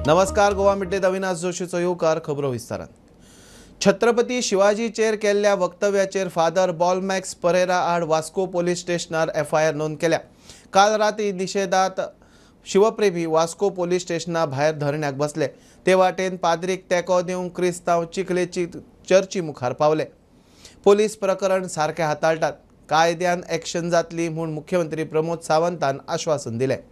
नमस्कार, गोवा मिड-डेत अविनाश जोशीचो येवकार. खबरो विस्तारान. छत्रपती शिवाजीचेर केल्ल्या वक्तव्याचेर फादर बॉलमॅक्स परेरा आड वास्को पोलीस स्टेशनार एफआयआर नोंद केल्या. काल राती निशेधात शिवप्रेमी वास्को पोलीस स्टेशना भायर धरण्याक बसले. ते वाटेन पाद्रीक तेंको दिवंक क्रिस्तांव चिखलेची चर्ची मुखार पावले. पोलीस प्रकरण सारकें हाताळटात, कायद्यान एक्शन जातली म्हूण मुख्यमंत्री प्रमोद सावंतान आश्वासन दिलें.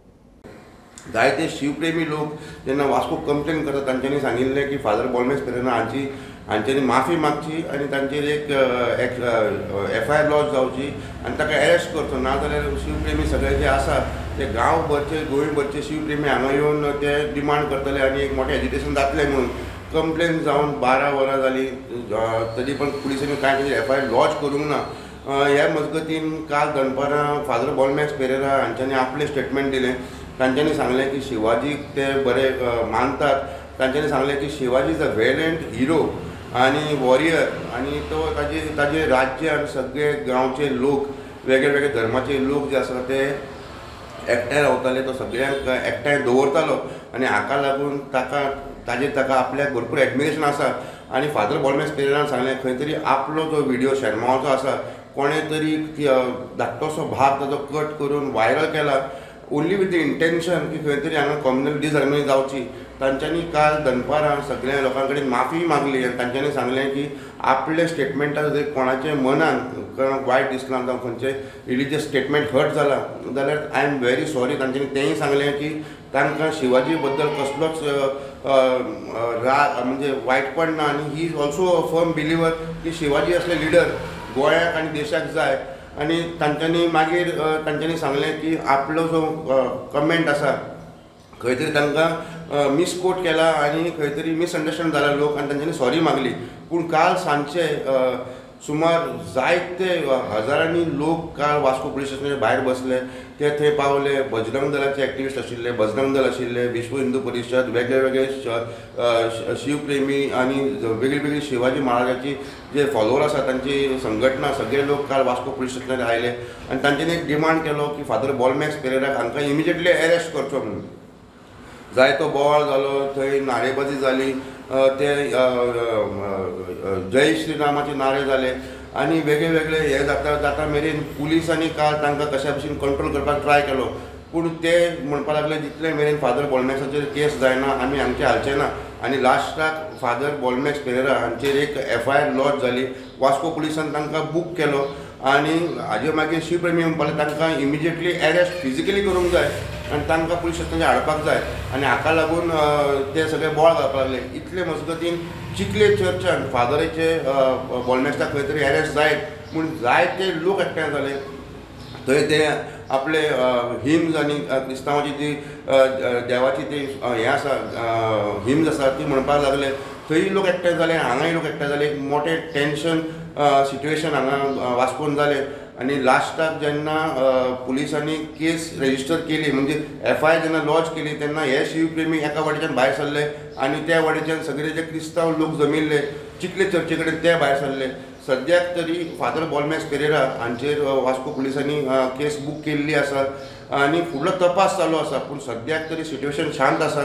जायते शिवप्रेमी लोक जेन्ना वास्को कंप्लेन करता तांच्यांनी सांगिल्लें की फादर बॉलमॅक्स पेरेरा हांच्यांनी माफी मागची आनी तांचेर एक एफआयआर लॉज जावची आनी ताका अरेस्ट करचो, नाजाल्यार शिवप्रेमी सगळे जे आसा ते गांवभरचे गोंयभरचे शिवप्रेमी हांगा येवन ते डिमांड करतले आनी एक मोठें एजिटेशन जातलें म्हणून कंप्लेन जावन 12 वरां जालीं तरी पण पुलिसांनी कांय तांचेर एफआयआर लॉज करूंक ना. ह्या मजगतीन काल दनपारां फादर बॉलमॅक्स पेरेरा हांच्यांनी आपलें स्टेटमेंट दिलें. तांच्यांनी सांगलें की शिवाजीक ते बरे मानतात. तांच्यांनी सांगलें की Shivaji is a valiant hero आनी वॉरियर आनी तो ताजे राज्य आनी सगळे गांवचे लोक वेगळे वेगळे धर्माचे लोक जे आसा ते एकठांय रावताले, तो सगळ्यांक एकठांय दवरतालो आनी हाका लागून ताका आपल्याक भरपूर एडमिरेशन आसा. आनी फादर बॉलमॅक्स पेरेरान सांगलें खंय तरी आपलो जो व्हिडियो शेरमांवाचो आसा कोणें तरी धाकटोसो भाग ताजो कट करून व्हायरल केला ओन्ली विथ the intention की खंय तरी हांगा कम्युनल डिसहार्मनी जावची. तांच्यांनी काल दनपारां सगळ्या लोकां कडेन माफी मागली आनी तांच्यांनी सांगलें की आपले स्टेटमेंटा जर कोणाच्या मनान वायट दिसलां जावं खंयचें रिलिजियस स्टेटमेंट हर्ट जाला जाल्यार I am very sorry. तांच्यांनी तेंय सांगलें की तांकां शिवाजी बद्दल कसलोच राग म्हणजे वायटपण ना आनी he is also a firm believer की शिवाजी असले लिडर गोंयाक आनी देशाक जाय. आनी तांच्यांनी मागीर तांच्यांनी सांगलें की आपलो जो कमेंट आसा खंय तरी तांकां मिसकोट केला आनी खंय तरी मिसअंडरस्टँड जाला लोक आनी तांच्यांनी सॉरी मागली. पूण काल सांजचे सुमार जायते हजारांनी लोक काल वास्को पुलीस स्टेशनाच्या भायर बसले, ते थंय पावले. बजरंग दलाचे एक्टिविस्ट आशिल्ले, बजरंग दल आशिल्ले, विश्व हिंदू परिशद, वेगळे वेगळे शिवप्रेमी आनी वेगळी वेगळी शिवाजी महाराजाची जे फॉलोवर आसा तांची संघटना, सगळे लोक काल वास्को पुलीस स्टेशनार आयले आनी तांच्यांनी एक डिमांड केलो की फादर बॉलमॅक्स पेरेराक हांकां इमिजिएटली अरेस्ट करचो म्हणून. जायतो बोवाळ जालो, थंय नारेबाजी जाली, ते जय श्रीरामाचे नारे जाले आनी वेगळे वेगळे हे जाता जाता मेरेन पुलिसांनी काल तांकां कशा भशेन कंट्रोल करपाक ट्राय केलो. पूण ते म्हणपाक लागले जितले मेरेन फादर बॉलमॅक्साचेर केस जायना आमी हांगचे हालचे ना. आनी लास्टाक फादर बॉलमॅक्स पेरेरा हांचेर एक एफआयआर लॉज जाली. वास्को पुलिसान तांकां बूक केलो आनी हाजे मागीर शिवप्रेमी म्हणपाक तांकां इमिजिएटली अरेस्ट फिजिकली करूंक जाय आनी तांकां पुलीस स्टेशनाचेर हाडपाक जाय आनी हाका लागून ते सगळे बोवाळ घालपाक लागले. इतले मजगतीन चिखले चर्चान फादराचे बॉलमॅक्साक खंय तरी अरेस्ट जायत म्हूण जायते लोक एकठांय जाले. थंय ते आपले हिम्स आनी क्रिस्तांवाची जी देवाची ती हें आसा हिम्स आसा ती म्हणपाक लागले. थंय लोक एकठांय जाले, हांगाय लोक एकठांय जाले. एक मोठें टेंशन सिट्युएशन हांगा वास्कोन जालें आनी लास्टाक जेन्ना पुलिसांनी केस रेजिस्टर केली म्हणजे एफआयआर जेन्ना लॉज केली तेन्ना हे शिवप्रेमी एका वाटेच्यान भायर सरले आनी त्या वाटेच्यान सगळे जे क्रिस्तांव लोक जमिल्ले चिखले चर्चे कडेन ते भायर सरले. सद्याक तरी फादर बॉलमॅक्स पेरेरा हांचेर वास्को पुलिसांनी केस बूक केल्ली आसा आनी फुडलो तपास चालू आसा. पूण सद्याक तरी सिट्युएशन शांत आसा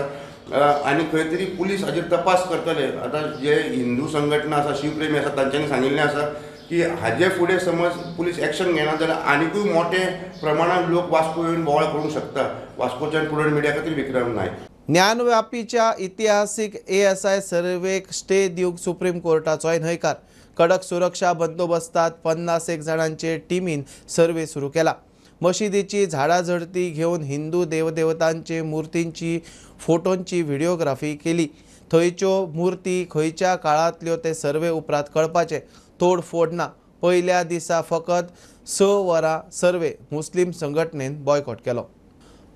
आनी खंय तरी पुलीस हाजेर तपास करतले. आतां जे हिंदू संघटना आसा, शिवप्रेमी आसा तांच्यांनी सांगिल्लें आसा की हाजे फुडें समज पुलीस एक्शन घेना जाल्यार आनिकूय मोठे प्रमाणान लोक वास्को येवन बोवाळ करूंक शकता. वास्कोच्यान प्रुडंट मिडिया खातीर विक्रम नायक. ज्ञानव्यापीच्या इतिहासीक एएसआय सर्वेक स्टे दिवंक सुप्रीम कोर्टाचोय न्हयकार. कडक सुरक्षा बंदोबस्तात 50 जाणांचे टिमीन सर्वे सुरू केला. मशिदीची झाडां झडती घेवन हिंदू देवदेवतांचे मूर्तींची फोटोंची व्हिडिओग्राफी केली. थंयच्यो मूर्ती खंयच्या काळांतल्यो ते सर्वे उपरांत कळपाचे. तोडफोड ना. पयल्या दिसा फकत 6 वरां सर्वे मुस्लीम संघटनेन बॉयकॉट केलो.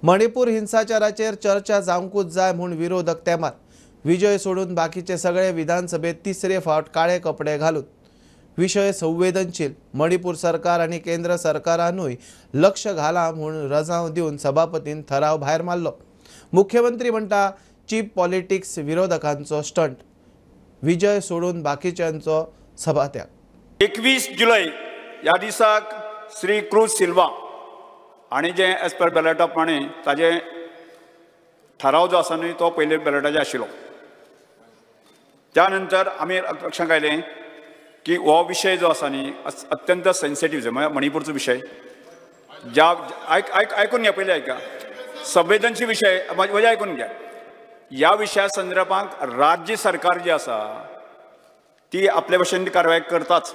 मणिपूर हिंसाचाराचेर चर्चा जावंकूच जाय म्हूण विरोधक तेमार. विजय सोडून बाकीचे सगळे विधानसभेत तिसरे फावट काळे कपडे घालून. विशय संवेदनशील. मणिपूर सरकार आनी केंद्र सरकारानूय लक्ष घालां म्हूण रजांव दिवन सभापतीन ठराव भायर मारलो. मुख्यमंत्री म्हणटा चीप पॉलिटिक्स विरोधकांचो स्टंट. विजय सोडून बाकीच्यांचो सभात्याग. 21 जुलय ह्या दिसाक श्री क्रूज सिल्वा आनी जे एज पर बॅलेटा प्रमाणे ताजें थाराव जो आसा न्हय तो पयले बॅलटाचेर आशिल्लो. त्या नंतर आमी लक्षांत आयलें की हो विशय जो आसा न्ही अत्यंत सेन्सिटीव, म्हळ्यार मणिपूरचो विशय, ज्या आयकून घ्या, पयलीं आयका, संवेदनशील विशय म्हजें आयकून घ्या. ह्या विशया संदर्भात राज्य सरकार जी आसा ती आपले भशेन कारवाय करताच.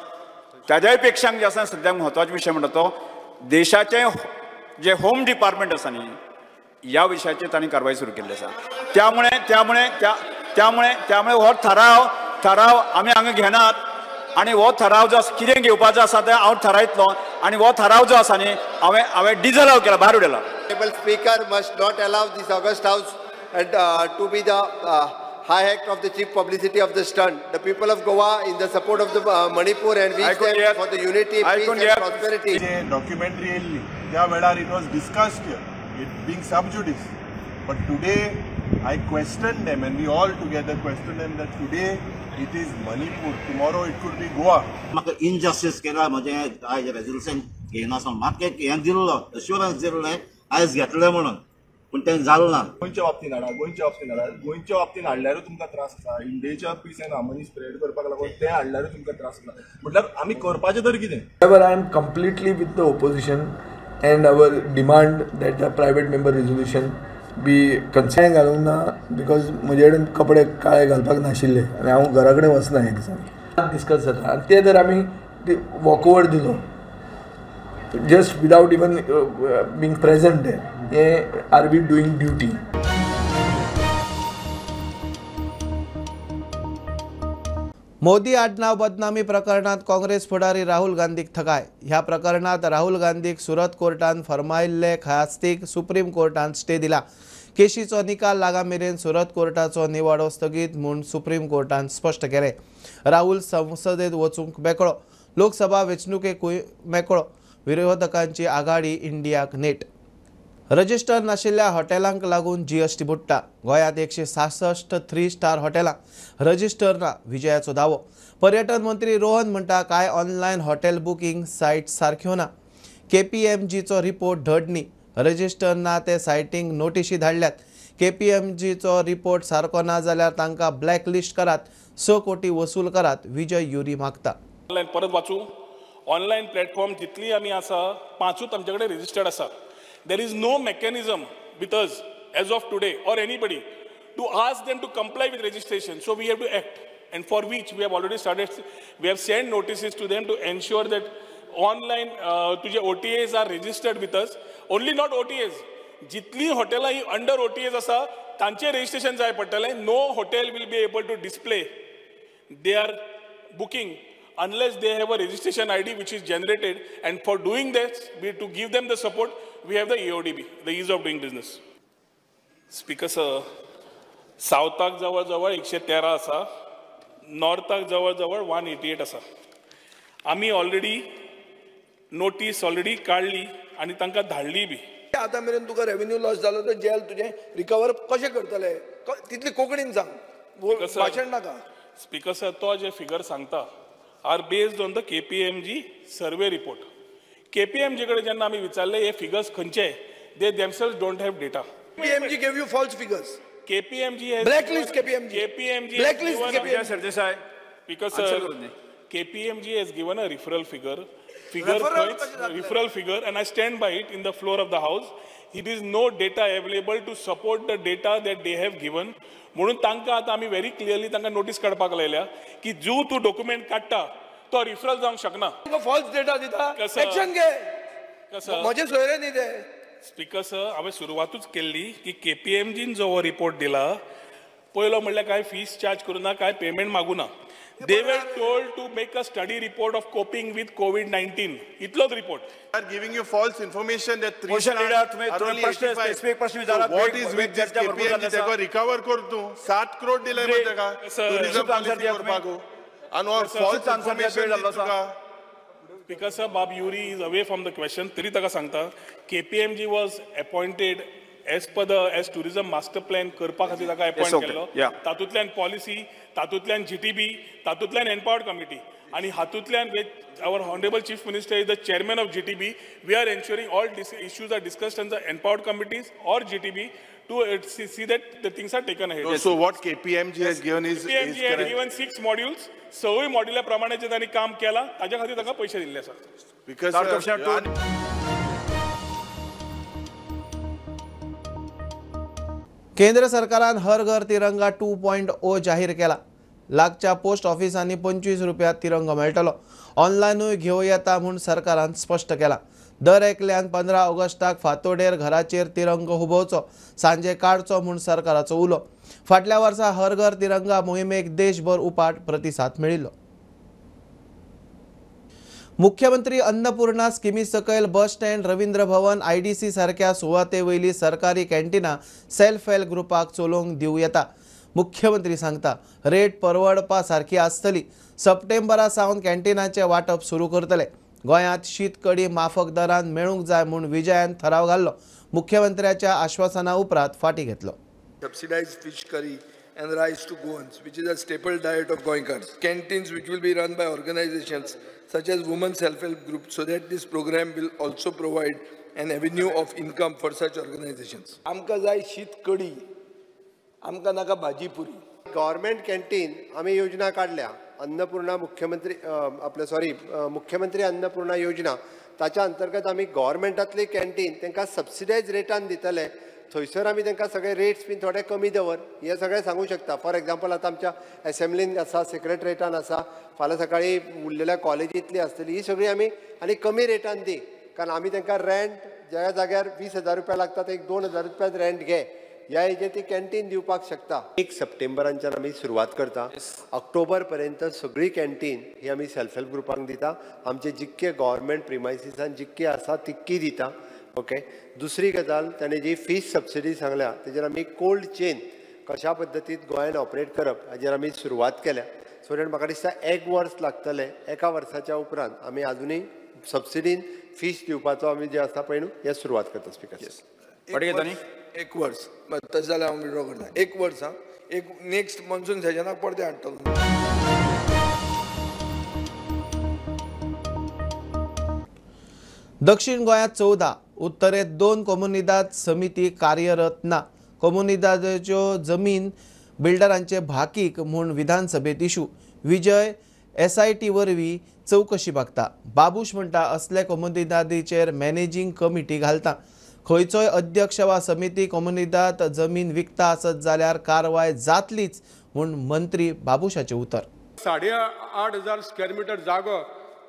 ताज्याय पेक्षा जे आसा सद्याक म्हत्वाचो विशय म्हणटा तो देशाचें जे होम डिपार्टमेंट आसा न्ही ह्या विशयाचेर तांणी कारवाय सुरू केल्ली आसा. त्यामुळे त्यामुळे त्यामुळे त्यामुळे हो थाराव आमी हांगा घेनात आनी हो थाराव जो आसा कितें घेवपाचो आसा तें हांव थारायतलो आनी हो थाराव जो आसा न्ही हांवें डिजल केला, भायर उडयला. Speaker must not allow this august house and to be the high act of the chief publicity of the stunt. The people of Goa in the support of the Manipur and wish them for the unity, peace and prosperity. Documentary येयल्ली त्या वेळार it was discussed here, it being sub judice. But today I question them and we all together question them that today it is Manipur, tomorrow it could be Goa. म्हाका injustice केला म्हजें आयज resolution घेयनासतना म्हाका एक हें दिल्लो, assurance दिल्लें आयज घेतलें म्हणून, पूण तें जालें ना. गोंयच्या बाबतीन हाडा, गोंयच्या बाबतीन हाडा, गोंयच्या बाबतीन हाडल्यारूय तुमकां त्रास आसा. इंडियेच्या पीस एंड हार्मनी स्प्रेड करपाक लागून तें हाडल्यारूय तुमकां त्रास आसा. म्हटल्यार आमी करपाचें तर कितें? I am completely with the opposition and our demand that the private member resolution be consider. घालूंक ना because म्हजे कडेन कपडे काळे घालपाक नाशिल्ले आनी हांव घरा कडेन वचना हे दिसांनी. डिस्कस जाता आनी ते जर आमी वॉक ओवर दिलो just without even being present there, are we doing duty? Modi आडनाव बदनामी प्रकरणात काँग्रेस फुडारी राहुल गांधीक थकाय. ह्या प्रकरणात राहुल गांधीक सुरत कोर्टान फर्मायिल्ले ख्यास्तीक सुप्रीम कोर्टान स्टे दिला. केशीचो निकाल लागा मेरेन सुरत कोर्टाचो निवाडो स्थगीत म्हूण सुप्रीम कोर्टान स्पश्ट केलें. राहुल संसदेत वचूंक मेकळो, लोकसभा वेंचणुकेकूय मेकळो. विरोधकांची आघाडी इंडियाक नेट. रजिस्टर नाशिल्ल्या हॉटेलांक लागून जीएसटी बुडटा. गोंयांत 166 3 स्टार हॉटेलां रजिस्टर ना, विजयाचो दावो. पर्यटन मंत्री रोहन म्हणटा कांय ऑनलायन हॉटेल बुकींग सायट सारक्यो ना. केपीएमजीचो रिपोर्ट धड न्ही, रजिस्टर ना ते सायटींक नोटिशी धाडल्यात. केपीएमजीचो रिपोर्ट सारको ना जाल्यार तांकां ब्लॅक लिस्ट करात, 6 कोटी वसूल करात, विजय युरी मागता. ऑनलायन परत वाचू, ऑनलायन प्लॅटफॉर्म जितली आमी आसा 5 आमचे कडेन रजिस्टर्ड आसा. There is no mechanism with us as of today or anybody to ask them to comply with registration. So we have to act, and for which we have already started. We have sent notices to them to ensure that online तुझे OTAs are registered with us. Only not OTAs. जितली हॉटेलां ही under OTAs आसा तांचे registration जाय पडटलें. No hotel will be able to display their booking unless they have a registration ID which is generated, and for doing this, we to give them the support, we have the EODB, the ease of doing business. Speaker sir, सावथाक जवळ जवळ 113 आसा, नॉर्थाक जवळ जवळ 188 आसा. आमी already notice already काडली आनी तांकां धाडली बी. आतां मेरेन तुका रेवेन्यू लॉस जालो तर जेल तुजें रिकवर कशें करतले तितली कोंकणीन सांग, भाशण नाका. स्पीकर सर, तो जे फिगर सांगता are based on the KPMG survey report. KPMG कडे जेन्ना आमी विचारले हे फिगर्स खंयचे, they themselves don't have data. KPMG gave you false figures. KPMG has blacklist KPMG. KPMG blacklist KPMG. Sardesai Speaker sir, KPMG has given a referral figure. Referral figure, and I stand by it in the floor of the house. It is no data available to support the data that they have given. म्हणून तांकां आतां आमी very clearly तांकां notice काडपाक लायल्या की जो तूं डॉक्युमेंट काडटा तो रिफरल जावंक शकना. फॉल्स डेटा दिता, एक्शन घे. म्हजे सोयरे न्ही ते. स्पीकर सर, हांवें सुरवातूच केल्ली की केपीएमजीन जो हो रिपोर्ट दिला पयलो म्हणल्यार कांय फीस चार्ज करूं ना, कांय पेमेंट मागूं ना. They were told to make a study report of coping with COVID-19. Itlo's report. They are giving you false information that 3 stars are only 85. So what is with this KPMG? Teka recover kar tu 7 crore dilay ma teka tourism policy karpaku. And all false information dita. Because sir, Bob Yuri is away from the question. Tari taka sangta KPMG was appointed as per the as tourism master plan करपा खातीर ताका appoint केल्लो. तातूंतल्यान policy, तातूंतल्यान GTB, तातूंतल्यान empowered committee, आनी हातूंतल्यान our honourable chief minister is the chairman of GTB. We are ensuring all issues are discussed in the empowered committees or GTB to see that the things are taken ahead. So what KPMG has given is KPMG has given 6 modules. सवय मॉड्युला प्रमाणे जे तांणी काम केला ताज्या खातीर तांकां पयशे दिल्ले आसा. Because केंद्र सरकारान हर घर तिरंगा 2.0 जाहीर केला. लागच्या पोस्ट ऑफिसांनी 25 रुपया तिरंगो मेळटलो. ऑनलायनूय घेवं येता म्हूण सरकारान स्पश्ट केला. दर एकल्यान 15 ऑगस्टाक फांतोडेर घराचेर तिरंगो हुबोवचो, सांजे काडचो म्हूण सरकाराचो उलो. फाटल्या वर्सा हर घर तिरंगा मोहिमेक देशभर उपाट प्रतिसाद मेळिल्लो. मुख्यमंत्री अन्नपूर्णा स्किमी सकयल bus stand, Ravindra Bhavan, IDC सारक्या सुवाते वयली सरकारी कॅन्टिनां सेल्फ हेल्प ग्रुपाक चलोवंक दिवं येता. मुख्यमंत्री सांगता रेट परवडपा सारकी आसतली. सप्टेंबरा सावन कॅन्टिनाचें वांटप सुरू करतले. गोंयांत शीत कडी माफक दरान मेळूंक जाय म्हूण विजयान ठराव घाल्लो. मुख्यमंत्र्याच्या आश्वासना उपरांत फाटी घेतलो. Subsidized fish curry and rice to Goans, which is a staple diet of Goenkars. Canteens which will be run by organizations such as Women Self-Help Group, so that this program will also provide an avenue of income for such organizations. आमकां जाय शीत कडी, आमकां नाका भाजी पुरी. Government canteen आमी योजना काडल्या, अन्नपूर्णा मुख्यमंत्री आपले सॉरी मुख्यमंत्री अन्नपूर्णा योजना, ताच्या अंतर्गत आमी गव्हर्मेंटांतली कॅन्टीन तांकां सबसिडायज रेटान दितले. थंयसर आमी तांकां सगळे रेट्स बीन थोडे कमी दवर हे सगळें सांगूं शकता. फॉर एग्जाम्पल आतां आमच्या एसेंब्लीन आसा, सेक्रेटरेटान आसा, फाल्यां सकाळीं उरलेल्या कॉलेजींतली आसतली, ही सगळी आमी आनी कमी रेटान दी, कारण आमी तांकां रेंट ज्या जाग्यार 20,000 रुपया लागता ते एक 2,000 रुपयाच रेंट घे ह्या हेजेर ती कॅन्टीन दिवपाक शकता. 1 सप्टेंबरांच्यान आमी सुरवात करता, ऑक्टोबर पर्यंत सगळी कॅन्टीन ही आमी सेल्फ हेल्प ग्रुपांक दिता. आमचे जितके गव्हर्मेंट प्रिमायसिसान जितके आसा तितकी दिता. ओके, दुसरी गजाल ताणें जी फीस सबसिडी सांगल्या तेजेर आमी कोल्ड चेन कशा पद्दतीन गोंयान ऑपरेट करप हाजेर आमी सुरवात केल्या. सो that म्हाका दिसता 1 वर्स लागतलें. एका वर्साच्या उपरांत आमी आजुनूय सबसिडीन फीस दिवपाचो आमी जे आसा पळय न्हू हें सुरवात करता. स्पिकर एक वर्स तशें जाल्यार हांव विड्रॉ करता. 1 वर्स आं, एक नेक्स्ट मॉन्सून सेशनाक परतें हाडटलो. दक्षिण गोंयांत 14, उत्तरेंत 2 कोमुनिदाद समिती कार्यरत ना. कोमुनिदादाच्यो जमीन बिल्डरांचे भाकीक म्हूण विधानसभेत इशू. विजय SIT वरवीं चवकशी मागता. बाबूश म्हणटा असले कोमुनिदादीचेर मॅनेजींग कमिटी घालता. खंयचोय अध्यक्ष वा समिती कोमुनिदाद जमीन विकता आसत जाल्यार कारवाय जातलीच म्हूण मंत्री बाबूशाचें उतर. 8,500 स्क्वेअर मिटर जागो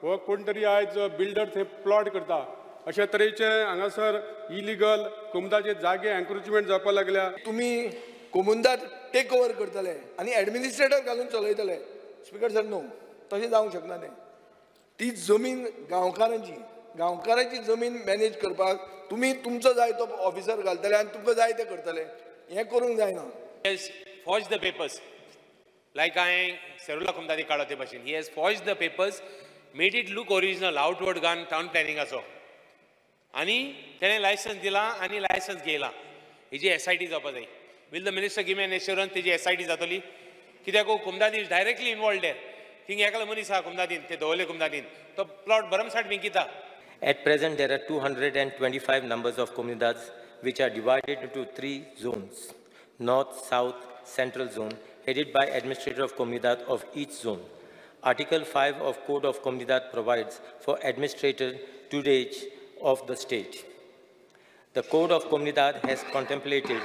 हो कोण तरी आयज बिल्डर थंय प्लॉट करता. अशा तरेचे हांगासर इलिगल कोमुनिदादचे जागे एन्क्रोचमेंट जावपाक लागल्या. तुमी कोमुनिदाद टेक ओवर करतले आनी एडमिनिस्ट्रेटर घालून चलयतले. स्पिकर सर न्हू, तशें जावंक शकना तें. ती जमीन गांवकारांची, गांवकारांची जमीन मॅनेज करपाक तुमी तुमचो जाय तो ऑफिसर घालतले आनी तुमकां जाय तें करतले, हें करूंक जायना. Forged the papers like हांवें सेरुला कोमुनिदादी काडलो ते भाशेन. He has forged the papers, made it look original outward gone town प्लॅनिंगाचो, आनी तेणें लायसन्स दिलां आनी लायसन्स घेयलां. हेजी SIT जावपा जाय. Will the minister give an assurance तेजी SIT जातली? कित्याक कोमुनिदादी is directly involved there. Thing एकलो मनीस आहा कोमुनिदादीन, ते दवरले कोमुनिदादीन, तो प्लॉट भरमसाठ विंकिता. At present, there are 225 numbers of comunidades which are divided into 3 zones: North, South, Central Zone, headed by administrator of comunidad of each zone. Article 5 of Code of Comunidad provides for administrator tutelage of the state. The Code of Comunidad has contemplated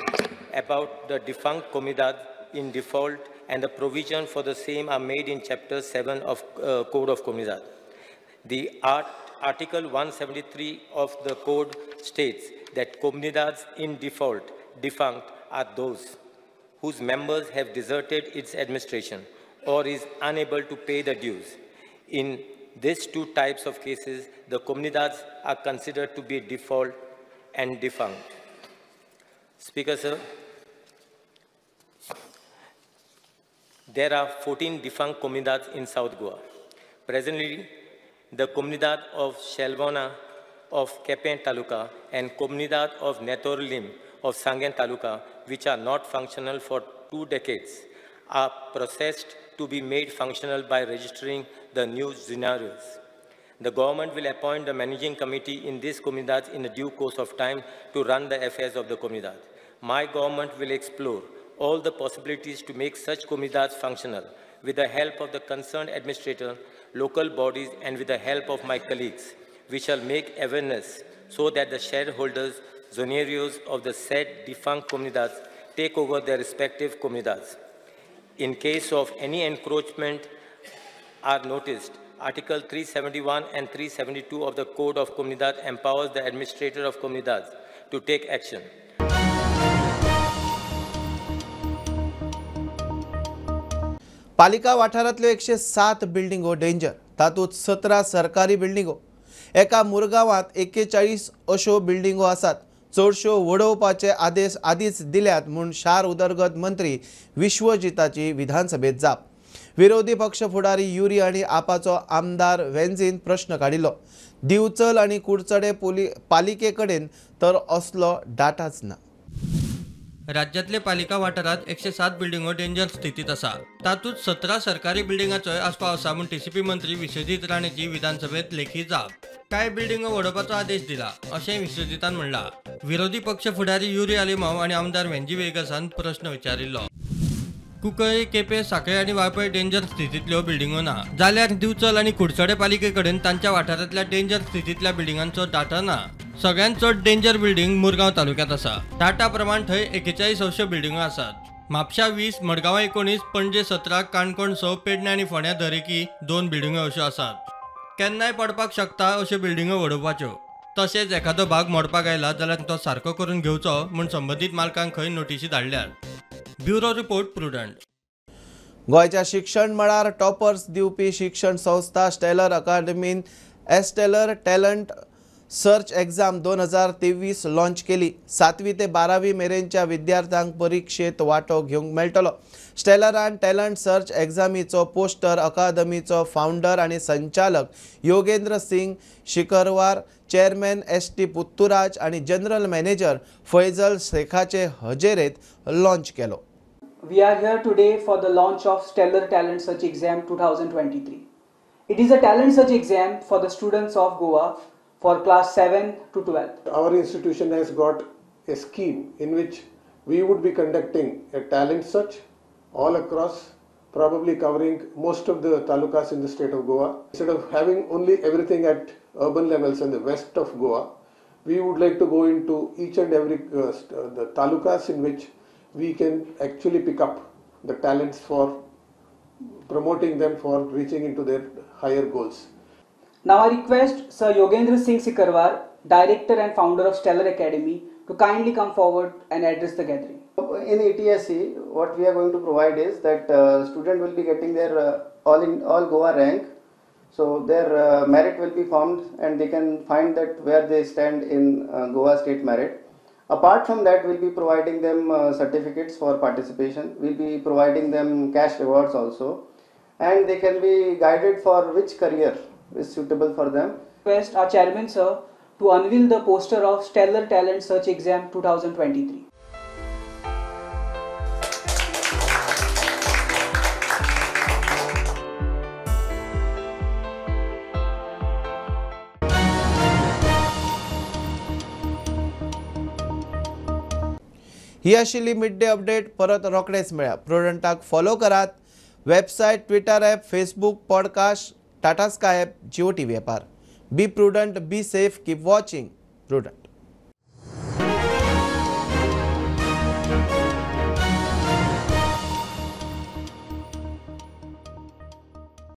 about the defunct comunidad in default, and the provision for the same are made in Chapter 7 of Code of Comunidad. The Article 173 of the Code states that comunidades in default, defunct, are those whose members have deserted its administration or is unable to pay the dues. In these two types of cases, the comunidades are considered to be default and defunct. Speaker, sir, there are 14 defunct comunidades in South Goa. Presently, the Comunidad of Shelvona of Kepen Taluka and Comunidad of Netorlim of Sangen Taluka, which are not functional for 2 decades, are processed to be made functional by registering the new scenarios. The government will appoint a managing committee in these comunidades in the due course of time to run the affairs of the comunidad. My government will explore all the possibilities to make such comunidades functional with the help of the concerned administrator, local bodies, and with the help of my colleagues. We shall make awareness so that the shareholders, zonarios of the said defunct comunidades take over their respective comunidades. In case of any encroachment are noticed, Article 371 and 372 of the Code of Comunidad empowers the administrator of comunidades to take action. पालिका वाठारांतल्यो 107 बिल्डिंगो danger, तातूंत 17 सरकारी बिल्डिंगो. एका मुरगांवांत 41 अश्यो बिल्डिंगो आसात. चडश्यो वडोवपाचे आदेश आदींच दिल्यात म्हूण शार उदरगत मंत्री विश्वजिताची विधानसभेत जाप. विरोधी पक्ष फुडारी युरी आनी आपाचो आमदार वेन्झीन प्रश्न काडिल्लो. दिवचल आनी कुडचडे पालिके कडेन तर असलो डाटाच ना. राज्यातले पालिका वाठारात 107 बिल्डिंगो डेंजर स्थितीत आसा. तातूंत 17 सरकारी बिल्डिंगाचोय आस्पाव आसा म्हूण टीसीपी मंत्री विश्वजीत राणेची विधानसभेत लेखी जाप. कांय बिल्डिंगो वडोवपाचो आदेश दिला अशें विश्वजितान म्हणलां. विरोधी पक्ष फुडारी युरी आलेमाव आनी आमदार वेंजी वेगसान प्रश्न विचारिल्लो. कुंकळ्ळी, केपें, सांखळे आनी वाळपय डेंजर स्थितींतल्यो बिल्डिंगो ना जाल्यार दिवचल आनी कुडचडे पालिके कडेन तांच्या वाठारांतल्या डेंजर स्थितींतल्या बिल्डिंगांचो डाटा ना. सगळ्यांत चड डेंजर बिल्डिंग मुरगांव तालुक्यांत आसा. डाटा प्रमाण थंय 41 अश्यो बिल्डिंगो आसात. म्हापशा 20, मडगांवां 19, पणजे 17, काणकोण 6, पेडणे आनी फोंड्यां दरेकी 2 बिल्डिंगो अश्यो आसात. केन्नाय पडपाक शकता अश्यो बिल्डिंगो वडोवपाच्यो. तशेंच एखादो भाग मोडपाक आयला जाल्यार तो सारको करून घेवचो म्हूण संबंदीत मालकांक खंय नोटिशी धाडल्यात. Bureau report, Prudent. गोंयच्या शिक्षण मळार टॉपर्स दिवपी शिक्षण संस्था स्टेलर अकादमीन एस्टेलर टॅलंट सर्च एग्जाम 2023 लॉन्च केली. 7वी ते 12वी मेरेनच्या विद्यार्थ्यांक परिक्षेत वांटो घेवंक मेळटलो. स्टेलरान टॅलंट सर्च एग्जामीचो पोस्टर अकादमीचो फावंडर आनी संचालक Yogendra Singh Shikarwar, chairman ST Putturaj आनी जनरल मॅनेजर फैजल शेखाचे हजेरेत लॉन्च केलो. We are here today for the launch of Stellar Talent Search Exam 2023. It is a talent search exam for the students of Goa for class 7 to 12. Our institution has got a scheme in which we would be conducting a talent search all across, probably covering most of the talukas in the state of Goa. Instead of having only everything at urban levels in the west of Goa, we would like to go into each and every the talukas in which we can actually pick up the talents for promoting them for reaching into their higher goals. Now I request Sir Yogendra Singh Sikarwar, Director and Founder of Stellar Academy, to kindly come forward and address the gathering. In ATSE, what we are going to provide is that student will be getting their all Goa rank, so their merit will be formed and they can find that where they stand in Goa state merit. Apart from that, we'll be providing them certificates for participation. We'll be providing them cash rewards also, and they can be guided for which career is suitable for them. Request our chairman sir to unveil the poster of Stellar Talent Search Exam 2023. ही आशिल्ली mid day update. परत रोखडेच मेळया. प्रुडंटाक follow करात. Website, Twitter app, Facebook, podcast, Tata Sky app, Jio TV ॲपार. Be prudent, be safe, keep watching Prudent.